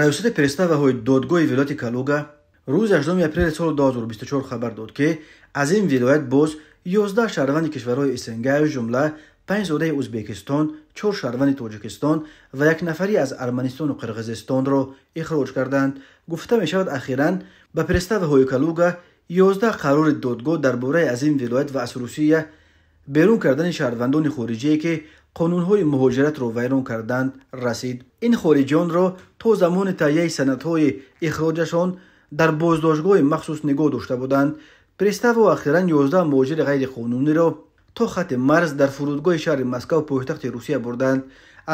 Раёсати приставаҳои додгоҳи вилояти Калуга рӯзи 8 апрели соли 2024 хабар дод, ки аз ин вилоят боз 11 шаҳрванди кишварҳои СНГ, аз ҷумла 5 зодаи Ӯзбекистон, 4 шаҳрванди Тоҷикистон ва як нафари аз Арманистону Қирғизистонро ихроҷ карданд. Гуфта мешавад, ахиран ба приставаҳои Калуга 11 қарори додгоҳ дар бораи аз ин вилоят ва аз Русия берун кардани шаҳрвандони хориҷие, ки қонунҳои муҳоҷиратро вайрон карданд, расид. Ин хориҷиёнро то замони таҳияи санадҳои ихроҷашон дар боздоштгоҳи махсус нигоҳ дошта буданд. Приставо ахиран 11 муҳоҷири ғайриқонуниро то хатти марз дар фурудгоҳи шаҳри Москав, пойтахти Русия, бурданд.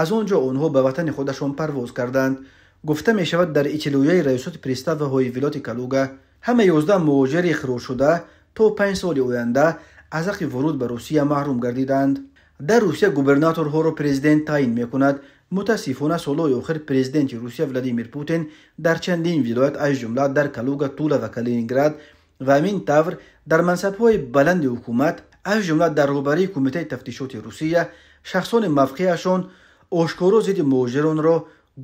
Аз он ҷо онҳо ба ватани худашон парвоз карданд. Гуфта мешавад дар иттилоияи раёсати приставаҳои вилояти Калуга, ҳама 11 муҳоҷири ихроҷшуда то 5 соли оянда аз ҳаққи вуруд ба Русия маҳрум гардиданд. Дар Русия губернаторҳоро президент таъин мекунад. Мутаассифона, солҳои охир президенти Русия Владимир Путин дар чандин вилоят, аз ҷумла дар Калуга, Тула ва Калининград ва ҳамин тавр дар мансабҳои баланди ҳукумат, аз ҷумла дар роҳбарии Кумитаи тафтишоти Русия, шахсони мавқеашон ошкоро зидди муҳоҷиронро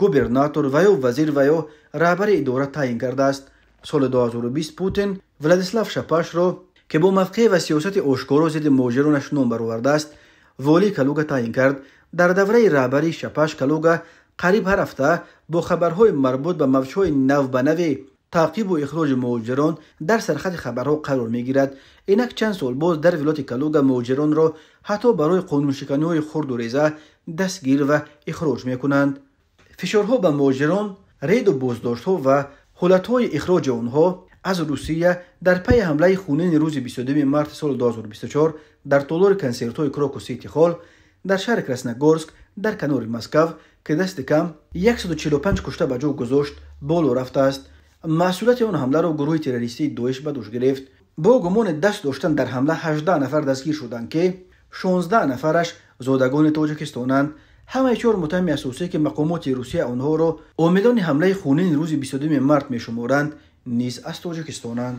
губернатор ва ё вазир ва ё раҳбари идора таъин кардааст. Соли 2020 Путин Владислав Шапашро, ки бо мавқеъ ва сиёсати ошкоро зидди муҳоҷиронаш ном баровардааст, волии Калуга таъин кард. Дар давраи раҳбарии Шапаш Калуга қариб ҳар ҳафта бо хабарҳои марбут ба мавҷҳои навбанави таъқибу ихроҷи муҳоҷирон дар сархати хабарҳо қарор мегирад. Инак чанд сол боз дар вилояти Калуга муҳоҷиронро ҳатто барои қонуншиканиҳои хурду реза дастгир ва ихроҷ мекунанд. Фишорҳо ба муҳоҷирон, рейду боздоштҳо ва ҳолатҳои ихроҷи онҳо аз Русия дар пайи ҳамлаи хунини рӯзи 22 марти соли 2024 дар толори консертҳои Крокус Сити Холл дар шаҳри Красногорск дар канори Москав, ки дасти кам 145 кушта ба ҷо гузошт, боло рафтааст. Масъулияти он ҳамларо гурӯҳи террористии Доиш ба дӯш гирифт. Бо гумони даст доштан дар ҳамла 18 нафар дастгир шуданд, ки 16 нафараш зодагони Тоҷикистонанд. Ҳамаи чор муттаҳами асосӣ, ки мақомоти Русия онҳоро омилони ҳамлаи хунини рӯзи 22 март мешуморанд, низ аз Тоҷикистонанд.